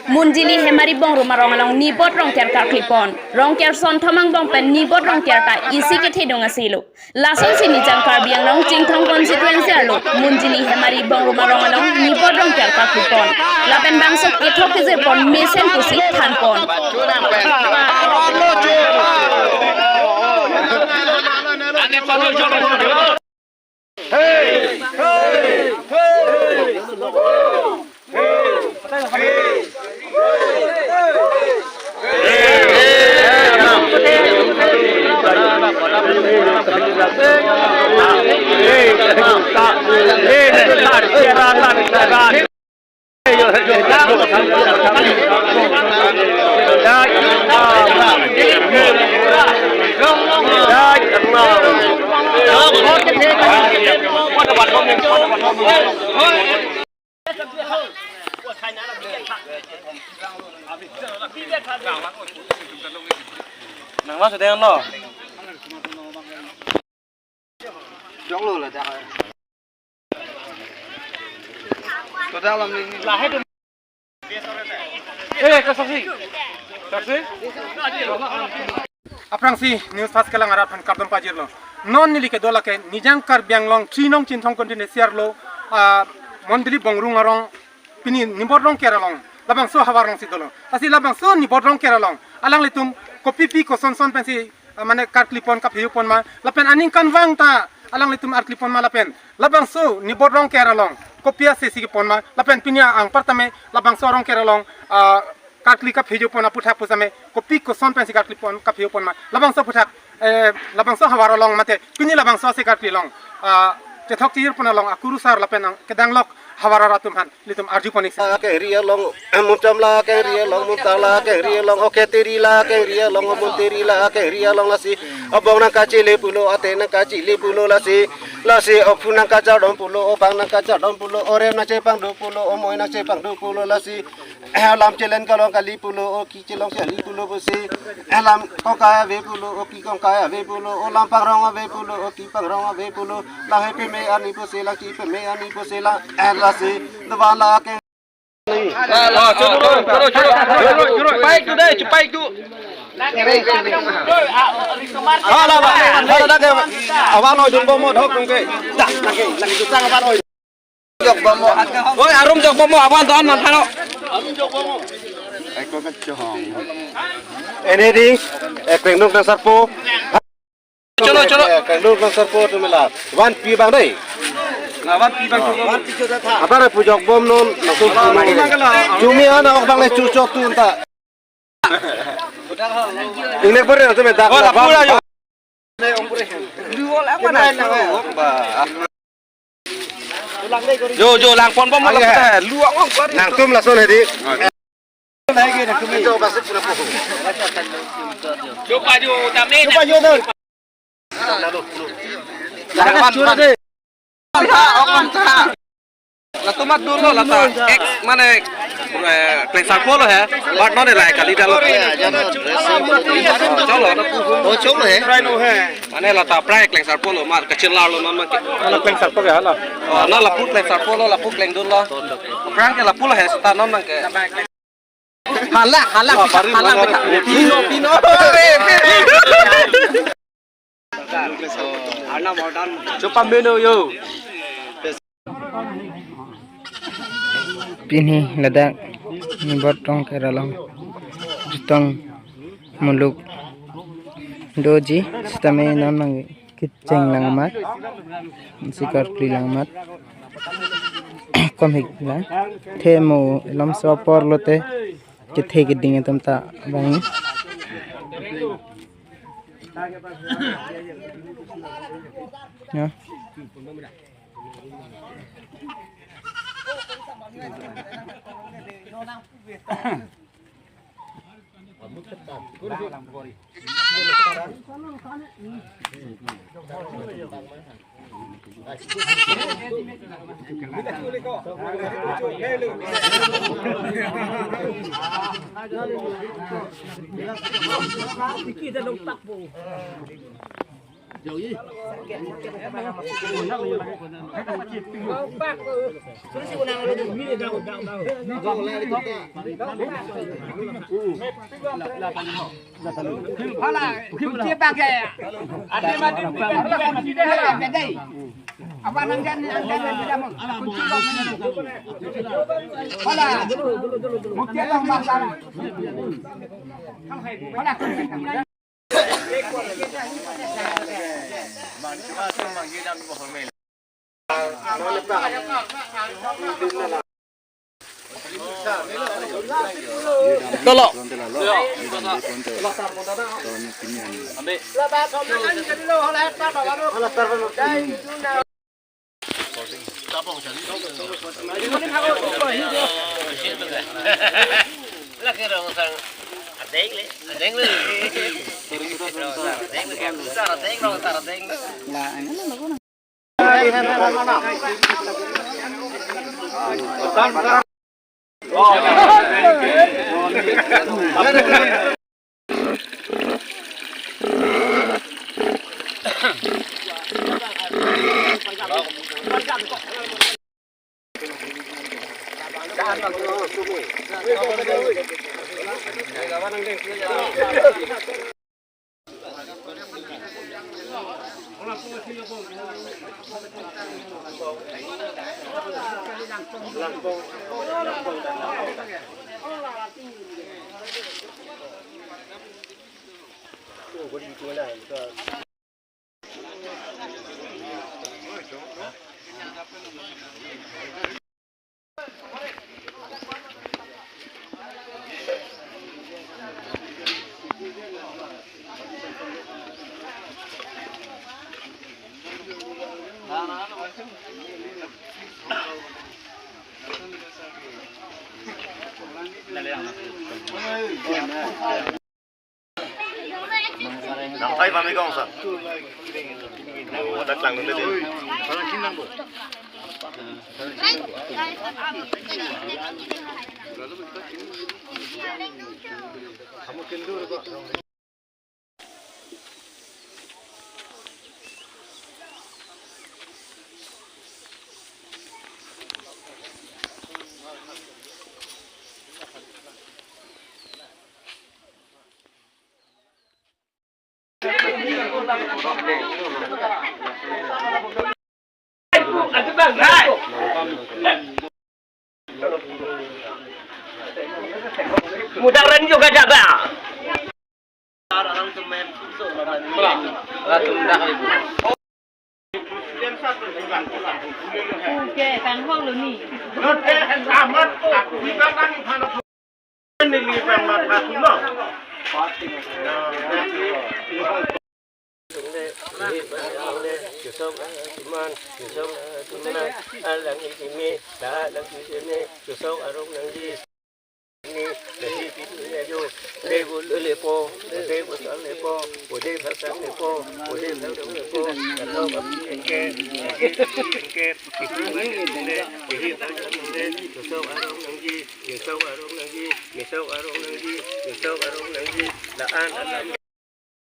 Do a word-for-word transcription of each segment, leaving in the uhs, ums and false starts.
Munjili Hemari Bongrung arong along Nibot Rongker karkli pon. Rongker sonthom angbong pen Nibot Rongker ta isi kethedung asilo. Lasonsi Nijang Karbi Anglong Chinthong constituency arlo Munjili Hemari Bongrung arong along Nibot Rongker karkli pon. Lapen bangso kethok kejir pon mesen pusi than pon. Nang mas deng lo. Jok lo la dak. Total lam ni. Eh, ke saksi. Saksi? Aphrangsi News Fast Kelang arat aphan kardom pajirlo. Non neli kedo lake Nijang Karbi Anglong three nong Chinthong constituency arlo, ah, Munjili Bongrung arong pini Nibot Rongker along labangso havar alongsi dolo. Lasi labangso Nibot Rongker along alanglitum kopipi kosonson pensi, ah, mane karkli pon kapheju pon ma lapen aningkanvang ta alanglitum karkli pon ma lapen labangso Nibot Rongker along kopi ase si kepon ma lapen pini anparta me labangso Rongker along, ah, karkli kapheju pon aphuthak pusitame kopi koson pensi karkli pon kapheju pon ma labangso aphuthak, eh, labangso havar along mate pini labangso ase karkli along, ah, kethok kejir pon along akurusar lapen ang kedanglok havar arat atum aphan ilitum arju pon ik. La kehri along, Munchom la kehri along, Munta la kehri along, Oketiri la kehri along, Muntiri la kehri along lasi. Abong nangkachele pulo, ate nangkachele pulo lasi. Lasi ophu nangkachardom pulo, obang nangkachardom pulo, orem nangchepangdo pulo, omoi nangchepangdo pulo lasi. Lam chelen kalong kali pulo, oki chelong chali pulo pusi. Lam kongkai ave pulo, oki kongkai ave pulo, olam pangrong ave pulo, oki pangrong ave pulo. Langhe peme arni pusi, langchi peme arni pusi, la, eh, lasi. Dua la ke. Ah, choro, choro, choro, choro, choro. Paik tu deh, paik tu. Hala, hala, hala, hala, hala, awan oi dun bomo dhok dun ke. Dah, lagi, lagi, tu sang awan oi. Jok bomo. Oi, arum jok bomo, awan don man thano. Eko kechong. Ene ding, eh, klengdung kengsarpo. Cholo, cholo. Eh, klengdung kengsarpo tu mela. One P bang dei. Nah, one P bang cholo. One P cholo tha. Apa re pujok bom non, langsung. Jumi ana ok bang le chuchok tu anta. Ingnek bore na tu me dak. Oh, la pura yo. Jo, jo, lang pon bom mo la pura. Luang ong. Nangtum lason hedi. Chupa jo, tame. Chupa jo, no. Latum atum lo lata ex mane, eh, klengsarpo lo he, but non elai kali dalo. Cholo. Oh, cholo he. Mane lata prai klengsarpo lo, mar kachir lar lo non mangke. Mane klengsarpo ke hala. Oh, non lapu klengsarpo lo, lapu klengdun lo. Prai ke lapu lo he, seta non mangke. Hala, hala, hala, pita. Pino, pino. Chupa meno yo. Pini ladak Nibot Rongker along jutong muluk doji sitame non mang kecheng lang amat, si karkli lang amat. Komik la the mo lam so apor lote kethe keding atum ta bang. Ya. Hala, kunci pakai. Ada mati, ada mati, ada mati. Apa nang jan, nang jan, nang jan, kunci pakai. Hala, kunci pakai. Hala, kunci pakai. Dolo. Nang pai pami kong sa. Nang watak lang nung deh. Mudah orang juga jaga. Oke, kan hong lo ni.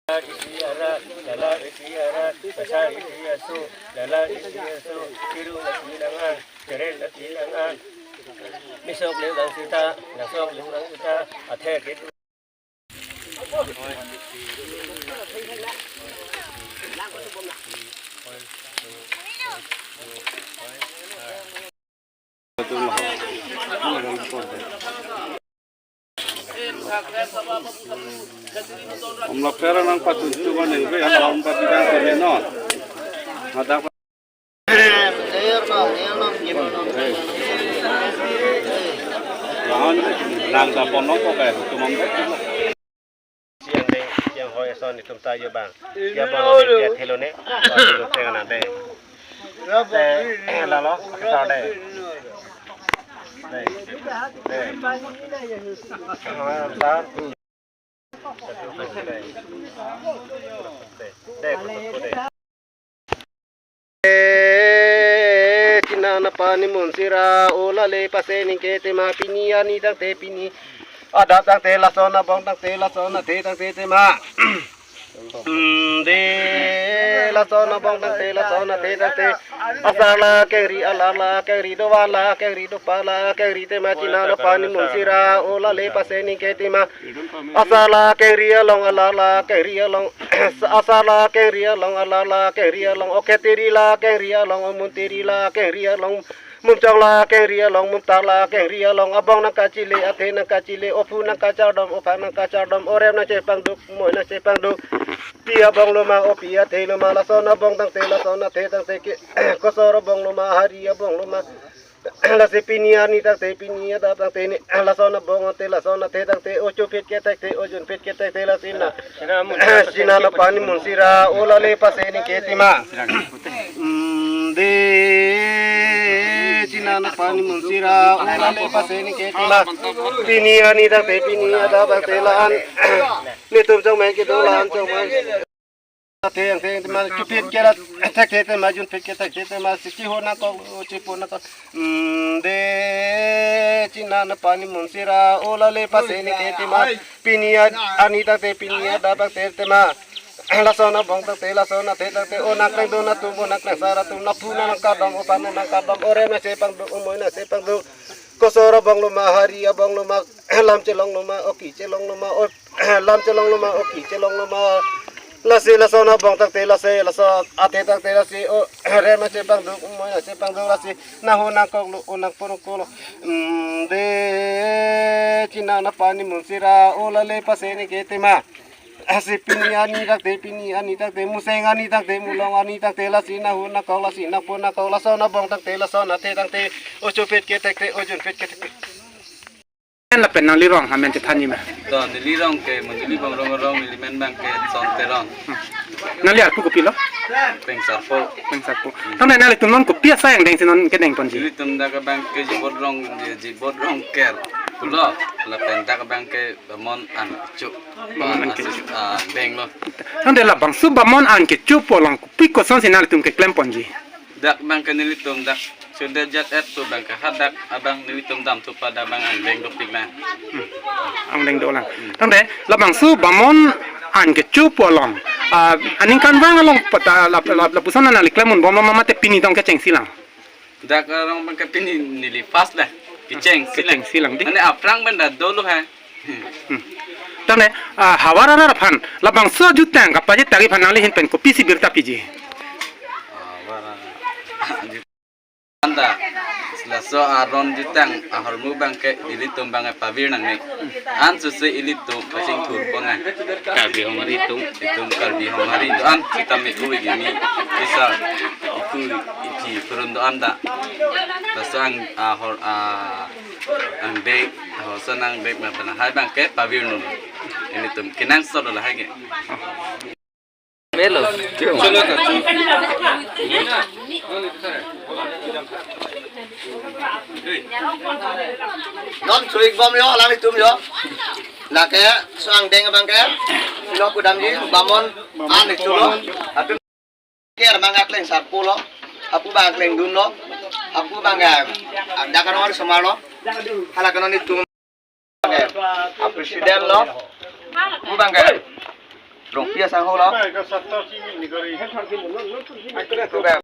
Lala isi ara, lala isi ara, lala isi aso, lala isi aso, kiru lasi nangan, keren lasi nangan. Mesok le lang sita, mesok le lang sita, athe ke. Om lapera nang patun tu kan yang be, yang om tapi kan kami non. Ada. Lahan nang da ponong ko kayak cuma. Siang deng, siang hoi ason itum ta yo bang. Ya bang, ya thelo ne. Thelo teng anak deng. Te, eh, lalo, kita deng. Deng. Deng. Deng. Deng. Eh, chinang napa ni mun sira, o lale pase ningke tema pini ani tangte pini. Adap tangte lason, abong tangte lason, ate tangte tema. Hmm, de, lason abong tangte, lason athe tangte. Asar la kengri, alar la kengri, dovan la kengri, dopa la kengri tema chinana pani mun sira, o lale pase ningke tema. Asar la kengri along, alar la kengri along. Asar la kengri along, alar la kengri along. O ketiri la kengri along, o muntiri la kengri along. Mumchong la kengri along, mumtar la kengri along, abong nangkachile, athe nangkachile, ophu nangkachardom, ophan nangkachardom, orem nangchepangduk, moi nangchepangduk. Pi abong loma, opi athe loma, lason abong tangte, lason athe tangte ke, kosor abong loma, hari abong loma. Lasi pini arni tangte, pini adap tangte ne, lason abong ante, lason athe tangte, ocho phit ke tangte, ojun phit ke tangte, lasi na. Chinana pani mun sira, o lale pase ningke tema. Hmm, de, chinana pani mun sira, o lale pase ningke tema. Pini arni tangte, pini adap tangte la-an. Netum chongmai kedo la-an chongmai. Athe tangte tema, chu phit ke la, tangte tema, jun phit ke tangte tema, si chiho nangkok, chipo nangkok. Hmm, de, chinana pani mun sira, o lale pase ningke tema. Pini a-, arni tangte, pini adap tangte tema. Lason abong tangte, lason athe tangte, o nangkleng dun atum, o nangkleng sar atum, nangphu nangkardom, ophan nangkardom, orem nangchepangduk, omoi nangchepangduk. Kosor abong loma, hari abong loma, lam chelong loma, oki chelong loma, o, lam chelong loma, oki chelong loma. Lasi lason abong tangte, lasi lason athe tangte, lasi orem nangchepangduk, omoi nangchepangduk, lasi nangho nangkoklo, o nangpon kolo. Hmm, de, chinana pani mun sira, o lale pase ningke tema. Lasi pini arni tangte, pini arni tangte, museng arni tangte, mulong arni tangte, lasi nangho nangkok, lasi nangpon nangkok, lason abong tangte, lason athe tangte, ocho phit ke tangte, ojun phit ke tangte. Lapen nangli rong amen chethanji ma? To, neli rong ke, Monjuli Bongrong arong, neli men abang ke Son Teron. Nangli arpu kopilo? Pengsarpo. Pengsarpo. Tangte nanglitum non kopi asai angdeng si non kedeng ponji? Nelitum dak abang ke Jibot Rong, Jibot Rongker pulo, lapen dak abang ke Bamon An Kecho. Bamon An Kecho. Ah, denglo. Tangte labangso Bamon An Kecho pu along kopi kosonsi nanglitum keklem ponji? Dak abang ke nelitum dak sudah jat et tu abang ke hadak abang nelitum damthu pada abang angdeng dopik na. Hmm. Angdeng dolang. Tangte labangso Bamon An Kecho pu along, ah, aningkanvang along pada lap, lap, lapuson nangli klem unbomlo ma mate pini tong kechengsi lang? Dak arong abang ke pini neli first dah. Kechengsi lang. Kechengsi lang di. Mane aphrang abang dah dolo ha. Hmm. Tangte, ah, havar arat aphan labangso ajutang kapajit tagi aphan nangli ahin pen kopisi birta piji? Havar arat. Anta, laso aron jutang ahormu abang ke ilitum abang pavir nangne. An susi ilitum kachingthur pon nang. Karbi Honghari atum. Itum Karbi Honghari do-an sitame ui gini kisar. Itu iti turun do-an ta. Laso ang ahor a Ang bek, hoson ang bek ma pernah hai abang ke pavir nun. Ilitum kenangsot lahai ke. Melo. Non suik bom yo, alanglitum yo. Lake so angdeng abang ke. Lo kudamji, Bamon An Kecho lo. Atu Ker abang akleng sarpo lo, hapu abang akleng dun lo, hapu abang ke, ah, dak arong ari somar lo, hala ke non itum ke, ah, president lo, hapu abang ke, rongpi asangho lo, hapu ke.